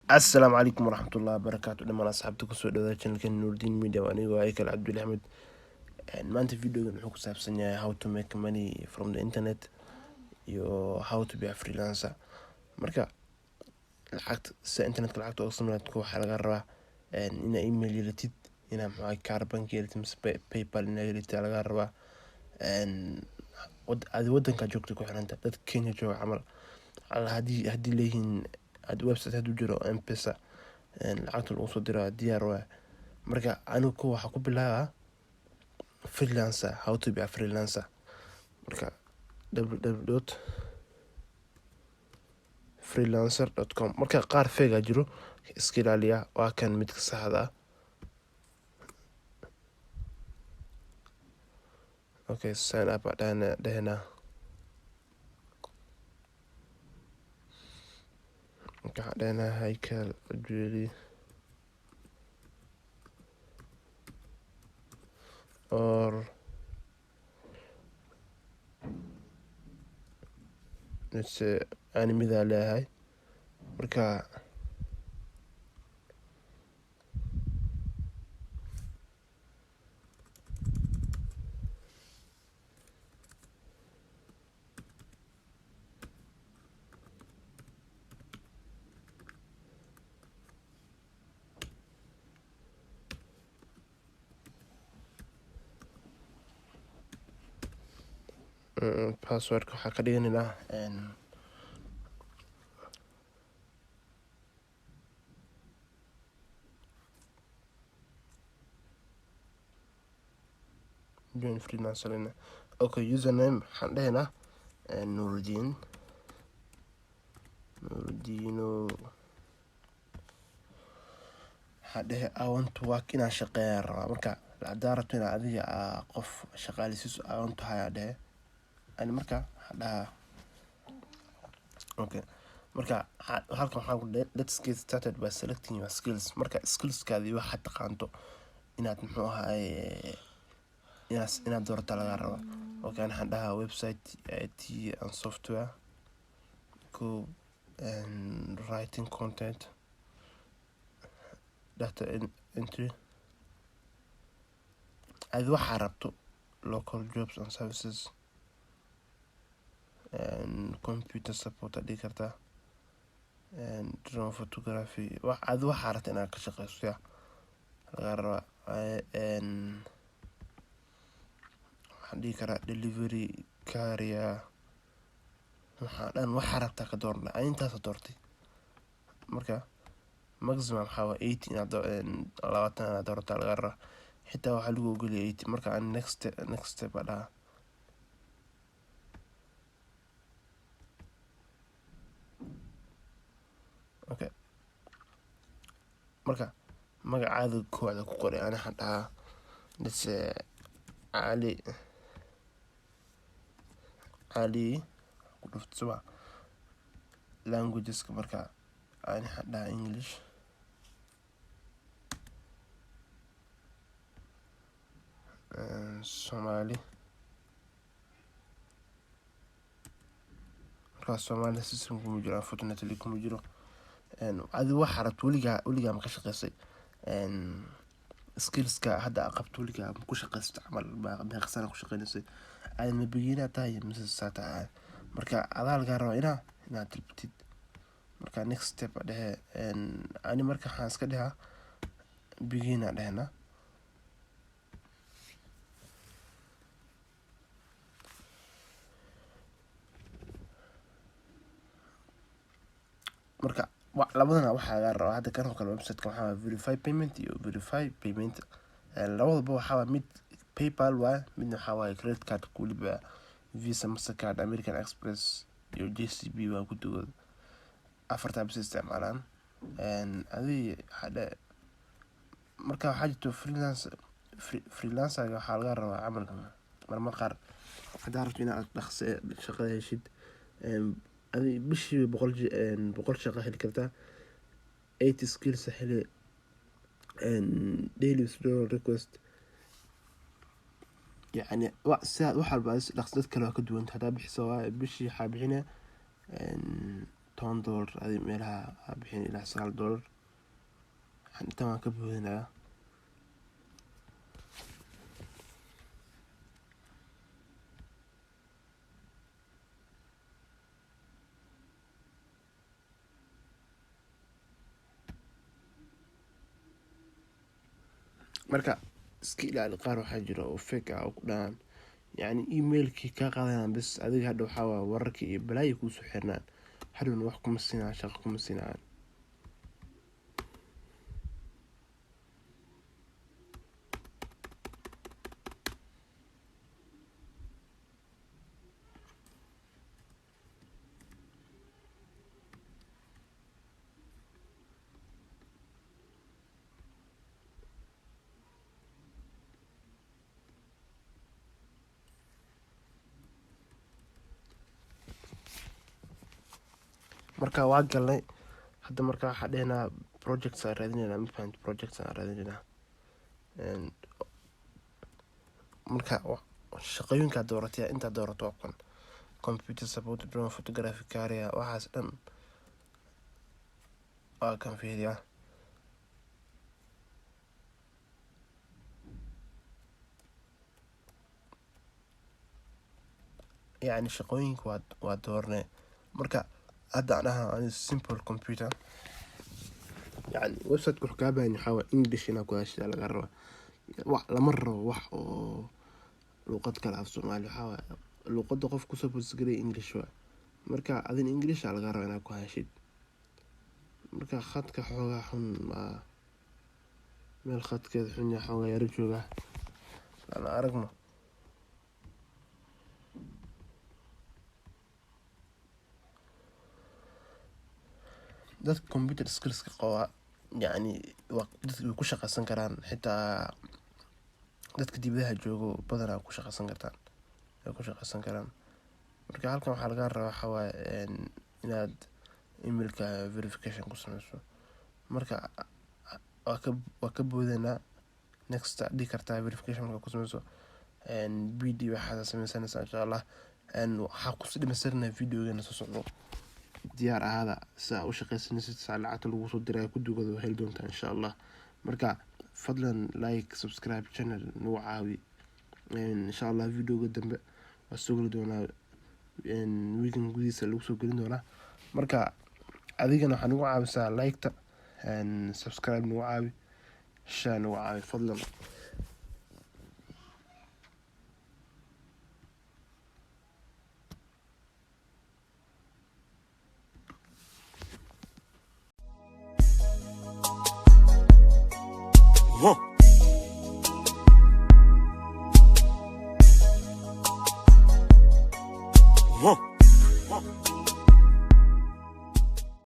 Asalaamu calaykum waraxmatullahi wabarakaatu dhamaan asxaabta kusoo dhawaada channelkan Nuurdiin Media. Anigoo Aykal Cabdul Axmed. Maanta videogan wuxuu ku saabsan yahay how to make money from the internet iyo how to be a freelancer. Marka lacagta sida internetka lacagta uga sameyn, waxaa laga rabaa inaa email yeelatid, inaa maxaa kaar bank yeelatid mise PayPal inaa yeelatid laga rabaa. Adi wadankaa joogta ku xiranta. Dadka Kenya jooga camal haddii leeyihiin website haduu jiro M-Pesa lacagta lagu soo diro, diyaar waay. Marka anigu ko waxaa ku bilaabaa freelancer, how to be a freelancer. Marka www.freelancer.com. Marka qaar fake jiro, iska ilaaliya. Waa kan midka saxda ah. Okay, sign up aa dhehna. Marka waxaan dhehnaa Haykal Cabdiweli or let's say ani midaa leeyahay. Marka passwordka waxaa ka dhiganaynaa join freelancer. Okay, username waxaan dhehaynaa Nuruddin Nuruddino. Waxaan dhehe I want to work, inaan shaqeeyaan rabaa. Marka hadaa rabto inaad adiga qof shaqaaleysiiso, I want to hire dhehe. Ani marka waxaan dhahaa okay. Marka halkan waxaan ku dhahay let's get started by selecting your skills. Marka skillskaadi waxaad taqaanto inaad muxuu ahaay inaad doorata laga rabaa. Okay, ani waxaan dhahaa website, IT and software, ko writing content, data entry, adi waxaa rabto, local jobs and services, computer support aad dhihi kartaa, drone photography. Adi waxaa rabta inaad ka shaqeyso ya laga rabaa. Waxaan dhihi karaa delivery carrier. Waxaa dhan waxaa rabtaa ka doorna. Ani intaasa doortay. Marka maximum waxaa waa 80 inaad 20 inaad doorataa laga rabaa. Xitaa waxaa lagu ogolyahay 80. Marka ani next step aa dhahaa. Okay, marka magacaada koowaad ku qoray. Ani waxaan dhahaa, let's say, Cali. Cali ku dhufto suma languageska. Marka ani waxaan dhahaa English, Somali. Markaa Somali system kuma jiro, unfortunately kuma jiro. Adi waxaa rabto. Weligaa ma ka shaqeysay skillska hadda aa qabto? Weligaa ma ku shaqeysta camal? Meeqa sana ku shaqeynaysay? Adi ma beginner tahay mise saa tahay? Marka adaa lagaa rabaa inaad dalbatid. Marka next step aa dhehe. Ani marka waxaan iska dhehaa beginner dhehna. Marka labadana waxaa lagaa rabaa hadda kan oo kale websiteka waxaa waye verify payment iyo verify payment. Labadaba waxaa waye mid PayPal waaye, midna waxaa waaye credit card, weliba Visa, Mastercard, American Express iyo JCB waa gudigooda. Afartaa bis isticmaalaan adi. Marka waxaa jirto freelance. Freelancerga waxaa laga rabaa camal marmar qaar hadaa rabto inaad dhaqso shaqada heshid, adi bishiiba 100 shaqo heli kartaa, 80 skills heli, daily withdrawal request. Yacni sidaad wax walba dhaqso dad kale waa ka duwanta hadaa bixiso. Waa bishii waxaa bixine $10 adi meelaha aa bixin ilaa $9. Intan waan ka boodinayaa. Marka iska ilaali, qaar waxaa jira oo fake ah oo ku dhahaan, yacni emailkii kaa qaadanayaan bes. Adiga hadha waxaa waaye wararkii iyo balaayo kuusoo xirnaan, hadhowna wax kuma siinayaan, shaqo kuma siinayaan. Marka waa galnay hadda. Marka waxaa dhehnaa projects aan raadinaynaa, ma fahamtay? Projects aan raadinaynaa. Marka shaqooyinkaa dooratay, intaa doorato, waa kan computer support, drone photography, career, waxaas dhan waa kan. Fiiriyaa yacni shaqooyinka waa dooranay. Marka hadda aan dhahaa ani simple computer. Yani website wuxuu kaa baahan yahay waxaa waaye English inaad ku hadashid laga rabaa. Wax lama rabo, wax oo luqad kale, af Soomaali. Waxaa waaye luqadda qof kusoo post gareeyay English waay. Marka adina English aa laga rabaa inaad ku hadashid. Marka khadka xoogaa xun, waa meel khadkeeda xun yahay, xoogaa yaro jooga aan aragno. Dadka computer skillska qaba, yacni waa dadka way ku shaqeysan karaan. Xitaa dadka dibadaha joogo badanaa ku shaqeysan kartaan, way ku shaqeysan karaan. Marka halkan waxaa laga rabaa waxaa waaye inaad emailka verification ku sameyso. Marka waa ka boodanaa. Next aad dhihi kartaa verification markaa ku sameyso, bd waxaad sameysanaysaa. Insha Allah waxaa kusi dhamaystirnaa videogeena soo socdo. Diyaar ahaada si aa u shaqeysanaysid, saa lacagta lagu soo diraya kudigooda waa heli doontaa, insha Allah. Marka fadlan like, subscribe channel, nagu caawi. Insha Allah videoga dambe waa soo geli doonaa, weekend gudihiisa lagu soo gelin doonaa. Marka adigana waxaa nagu caawisaa like-ta, subscribe nagu caawi, share nagu caawi, fadlan. Huh.